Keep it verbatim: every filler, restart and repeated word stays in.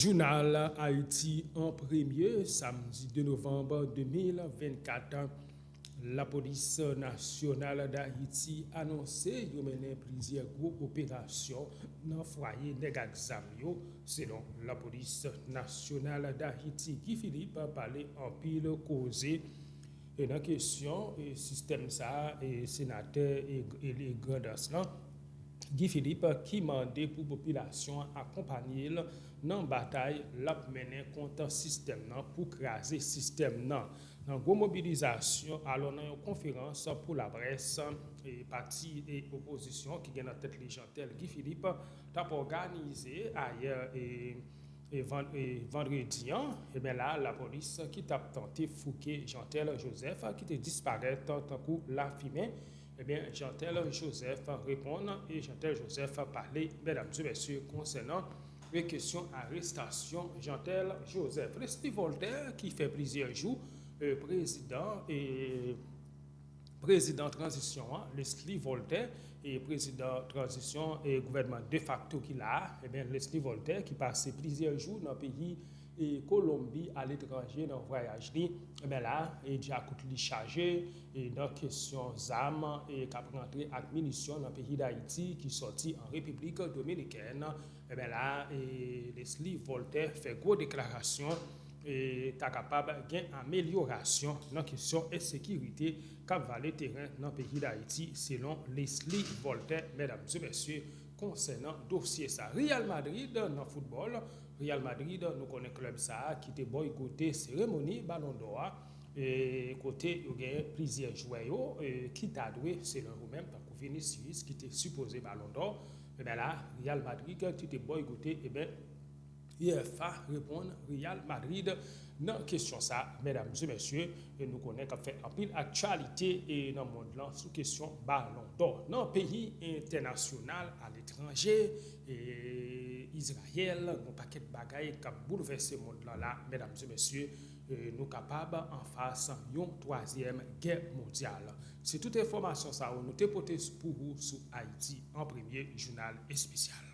Jounal Ayiti an premye, samdi de novanm de mil vennkat. Lapolis Nasyonal Dayiti anonse yo mennen plizyè gwo operasyon nan fwaye nèg ak zam yo. Selon Lapolis Nasyonal Dayiti, Guy Philippe pale anpil koze e nan kesyon e sistèm sa a, e senatè e, e, e Grandans lan, Guy Philippe, ki mande pou popilasyon an akonpanye l nan batay l ap mennen kont sistèm nan pou kraze sistèm nan. Nan gwo mobilizasyon, alò, nan yon konferans pou laprès, e pati e opozisyon ki gen nan tèt li Jeantel Guy Philippe t ap òganize ayè e, e, van- e vandredi an, ebyen la, lapolis ki t ap tante fouke Jeantel Joseph ki te disparèt tankou lafimen, ebyen, Jeantel Joseph reponn e Jeantel Joseph pale, medam e mesye, konsènan e kesyon arestasyon Jeantel Joseph. Leslie Voltaire, ki fè plizyè jou e prezidan e prezidan tranzisyon an, Leslie Voltaire, e prezidan tranzisyon e gouvènman defakto ki la a, ebyen, Leslie Voltaire, ki pase plizyè jou nan peyi e Kolonbi aletranje nan vwayaj li, ebyen la, e djakout li chaje e nan kesyon zam e k ap rantre ak minisyon nan peyi Dayiti ki sòti an Repiblik Dominikèn, ebyen la, e Leslie Voltaire fè gwo deklarasyon e ta kapab gen amelyorasyon nan kesyon ensekirite k ap vale teren nan peyi Dayiti, selon Leslie Voltaire, medam e mesye, konsènan dosye sa. Real Madrid nan foutbòl, Real Madrid, nou konnen klèb sa a ki te bòykote seremoni Balon dò a, e kote yo genyen plizyè jwè yo e ki ta dwe, selon yo menm, tankou Vinicius ki te sipoze Balon dò, ebyen la, Real Madrid ki te bòykote, ebyen, UEFA reponn Real Madrid nan kesyon sa, medam e mesye, e nou konnen k ap fè anpil aktyalite e nan mond lan sou kesyon Balon dò. Nan peyi entènasyonal, aletranje, e Izrayèl, yon pakèt bagay k ap boulvèse mond lan la, medam e mesye, e nou kapab anfas yon twazyèm gè mondyal. Se tout enfòmasyon sa yo nou te pote pou ou sou Ayiti an premye, jounal espesyal.